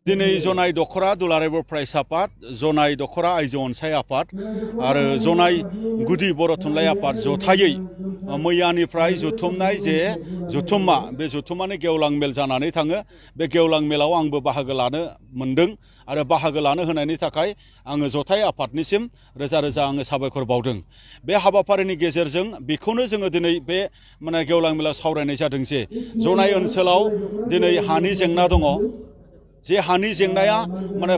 दिनै जनाय दखरा दुलाराय बर' फरायसा आफाद, जनाय दखरा आइजो अनसाय आफाद आरो जनाय गुदि बर' थुनलाइ आफाद जथायै मैयानिफ्राय जुथुमनाय जे जुथुम्मा बे जुथुम्मानि गेवलां मेल जानानै थाङो। बे गेवलां मेलाव आंबो बाहागो लानो मोन्दों आरो बाहागो लानो होनायनि थाखाय आङो जथाय आफादनिसिम रोजा रोजा आङो साबायखर बावदों। बे हाबाफारिनि गेजेरजों बेखौनो जोङो दिनै बे गेवलां मेलाव सावरायनाय जादों जे जनाय ओनसोलाव दिनै हानि जेंना दङ। जे हानि जेंनाया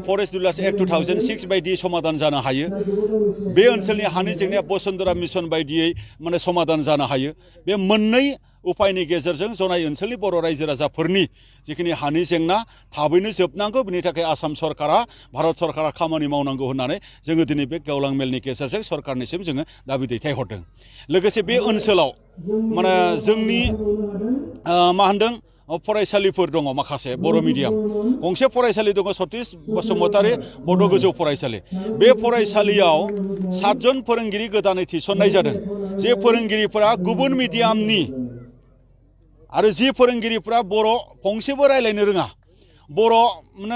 फरेस्ट रुलार्स एक्ट 2006 बायदि समाधान जानो हायो। बे ओनसोलनि हानि जेंनाया बसुन्धरा मिशन बायदियै समाधान जानो हायो। बे मोननै उपायनि गेजेरजों जनाय ओनसोलनि बर' रायजो राजाफोरनि जिखिनि हानि जेंना थाबैनो जोबनांगौ, बिनि थाखाय आसाम सरकारा भारत सरकारा खामानि मावनांगौ होननानै जोङो दिनै बे गेवलां मेलनि गेजेरजों सरकारनिसिम जोङो दाबि दैथायहरदों। लोगोसे बे ओनसोलाव जोंनि मा होनदों फरायसालिफोर दङ, माखासे बर' मिडियाम गंसे फरायसालि दङ, सतीश बसुमतारी बड' गोजौ फरायसालि। बे फरायसालियाव 7 जन फोरोंगिरि गोदानै थिसननाय जादों। जे फोरोंगिरिफोरा गुबुन मिडियामनि आरो जि फोरोंगिरिफोरा बर' फंसेबो रायलायनो रोङा, बर'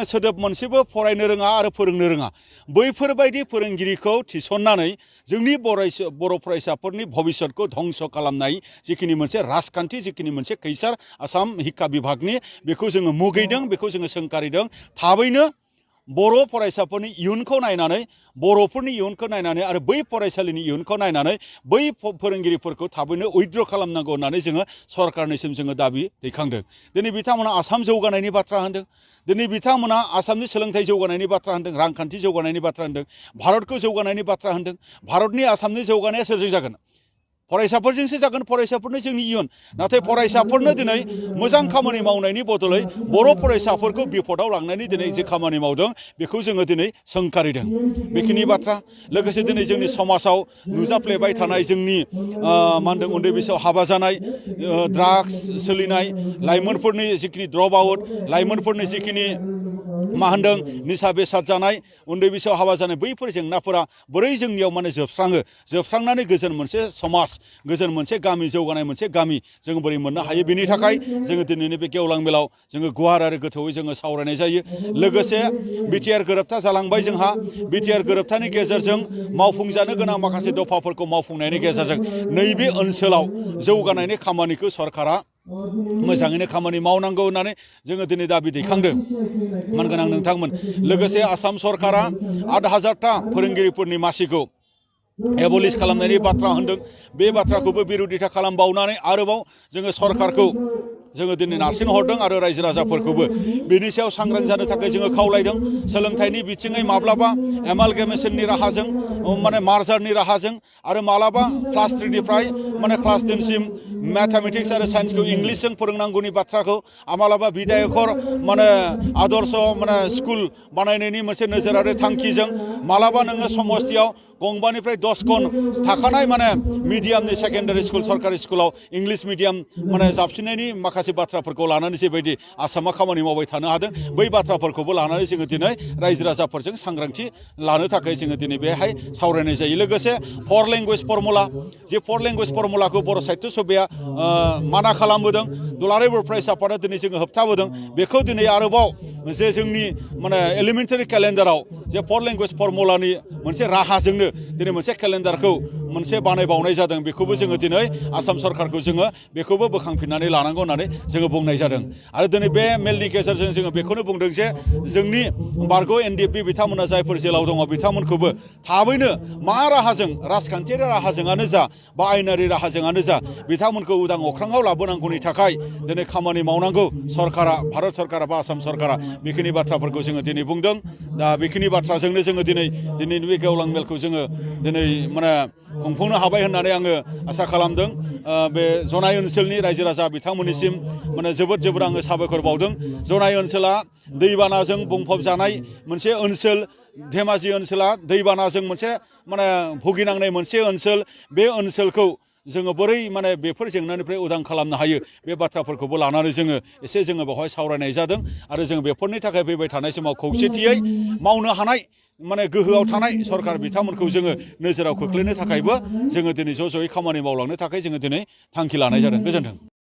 सोदोब मोनसेबो फरायनो रोङा आरो फोरोंनो रोङा, बैफोरबायदि फोरोंगिरिखौ थिसननानै जोंनि बर' फरायसाफोरनि भबिष्यतखौ धंस खालामनाय जिखिनि मोनसे राजखान्थि, जिखिनि मोनसे खैसार आसाम हिक्का बिभागनि, बेखौ जोङो मुगैदों, बेखौ जोङो सोंखारिदों। थाबैनो बर' फरायसाफोरनि इयुनखौ नायनानै, बर'फोरनि इयुनखौ नायनानै आरो बै फरायसालिनि इयुनखौ नायनानै बै फोरोंगिरिफोरखौ थाबैनो उइथड्र खालामनांगौ होननानै जोङो सरकारनिसिम जोङो दाबि दैखांदों। दिनै बिथांमोना आसाम जौगानायनि बाथ्रा होनदों, दिनै बिथांमोना आसामनि सोलोंथाइ जौगानायनि बाथ्रा होनदों, रांखान्थि जौगानायनि बाथ्रा होनदों, भारतखौ जौगानायनि बाथ्रा होनदों। भारतनि आसामनि जौगानाया सोरजों जागोन? फरायसाफोरजोंसो जागोन, फरायसाफोरनो जोंनि इयुन। नाथाय फरायसाफोरनो दिनै मोजां खामानि मावनायनि बदलै बर' फरायसाफोरखौ बिपदआव लांनायनि दिनै जे खामानि मावदों, बेखौ जोङो दिनै सोंखारिदों। बेखिनि बाथ्रा। लोगोसे दिनै जोंनि समाजाव नुजाफ्लेबाय थानाय जोंनि उन्दै बैसोआव हाबा जानाय, ड्राग्स सोलिनाय, लाइमोनफोरनि जिखिनि ड्रप आउट, लाइमोनफोरनि जिखिनि निसा बेसाद जानाय, उन्दै बैसोआव हाबा जानाय, बैफोर जेंनाफोरा बोरै जोंनियाव जोबस्राङो, जोबस्रांनानै गोजोन मोनसे समाज, गोजोन मोनसे गामि, जौगानाय मोनसे गामि जों बोरै मोननो हायो, बेनि थाखाय जोङो दिनैनि बे गेवलां मेलाव जोङो गुवार आरो गोथौयै जोङो सावरायनाय जायो। लोगोसे बिटिआर गोरोबथा जालांबाय जोंहा। बिटिआर गोरोबथानि गेजेरजों मावफुंजानो गोनां माखासे दफाफोरखौ मावफुंनायनि गेजेरजों नैबे ओनसोलाव जौगानायनि खामानिखौ सरकारा मोजाङैनो खामानि मावनांगौ होननानै जोङो दिनै दाबि दैखांदों। मानगोनां नोंथांमोन, लोगोसे आसाम सरकारा 8,000टा फोरोंगिरिफोरनि मासिखौ एबलिश खालामनायनि बाथ्रा होनदों। बे बाथ्राखौबो बिरोधिता खालामबावनानै आरोबाव जोङो सरकारखौ जोङो दिनै नारसिनहरदों आरो रायजो राजाफोरखौबो बेनि सायाव सांग्रां जानो थाखाय जोङो खावलायदों। सोलोंथाइनि बिथिङै माब्लाबा एमालगेमेसननि राहाजों, मार्जारनि राहाजों, आरो मालाबा क्लास 3 निफ्राय क्लास 10 सिम मेथामेटिक्स आरो साइन्सखौ इंलिसजों फोरोंनांगौनि बाथ्राखौ मालाबा बिधायकर आदर्श स्कुल बानायनायनि मोनसे नोजोरारि थांखिजों, मालाबा नोङो समस्तियाव गंबानिफ्राय 10 खन थाखानाय मिडियामनि सेकेन्डारि स्कुल, सरकारि स्कुलाव इंलिस मिडियाम जाबसिननायनि माखासे बाथ्राफोरखौ लानानै जेबायदि आसामा खामानि मावबाय थानो हादों, बै बाथ्राफोरखौबो लानानै जोङो दिनै रायजो राजाफोरजों सांग्रांथि लानो थाखाय जोङो दिनै बेहाय सावरायनाय जायो। लोगोसे 4 लेंगुवेज फर्मुला, जे 4 लेंगुवेज फर्मुलाखौ बर' साहित्य सभाया माना खालामबोदों, दुलाराय बर' फरायसा आफादा दिनै जोङो होबथाबोदों। बेखौ दिनै आरोबाव जे जोंनि एलिमेन्टारि केलेन्डाराव जे 4 लेंगुवेज फर्मुलानि मोनसे राहाजोंनो दिनै मोनसे केलेन्डारखौ मोनसे बानायबावनाय जादों। बेखौबो जोङो दिनै आसाम सरकारखौ जोङो बेखौबो बोखांफिननानै लानांगौ होननानै जोङो बुंनाय जादों। आरो दिनै बे मेलनि गेजेरजों जोङो बेखौनो बुंदों जे जोंनि बारग' एनडिएफबि बिथांमोना जायफोर जेलाव दङ, बिथांमोनखौबो थाबैनो मा राहाजों, राजखान्थियारि राहाजोंआनो जा बा आयेनारि राहाजोंआनो जा, बिथांमोनखौ उदां अख्राङाव लाबोनांगौनि थाखाय दिनै खामानि मावनांगौ सरकारा, भारत सरकारा बा आसाम सरकारा। बेखिनि बाथ्राफोरखौ जोङो दिनै बुंदों। दा बेखिनि बाथ्राजोंनो जोङो दिनैनि बे गेवलां मेलखौ जोङो दिनै खुंफुंनो हाबाय होननानै आङो आसा खालामदों। बे जनाय ओनसोलनि रायजो राजा बिथांमोननिसिम जोबोद जोबोद आङो साबायखर बावदों। जनाय ओनसोला दैबानाजों बुंफबजानाय मोनसे ओनसोल। धेमाजि ओनसोला दैबानाजों मोनसे भुगिनांनाय मोनसे ओनसोल। बे ओनसोलखौ जोङो बोरै बेफोर जेंनानिफ्राय उदां खालामनो हायो, बे बाथ्राफोरखौबो लानानै जोङो बेवहाय सावरायनाय जादों। आरो जों बेफोरनि थाखाय फैबाय थानाय समाव खौसेथियै मावनो हानाय गोहोआव थानाय सरकार बिथांमोनखौ जोङो नोजोराव खोख्लैनो थाखायबो जोङो दिनै ज' ज'यै खामानि मावलांनो थाखाय जोङो दिनै थांखि लानाय जादों। गोजोन्थों।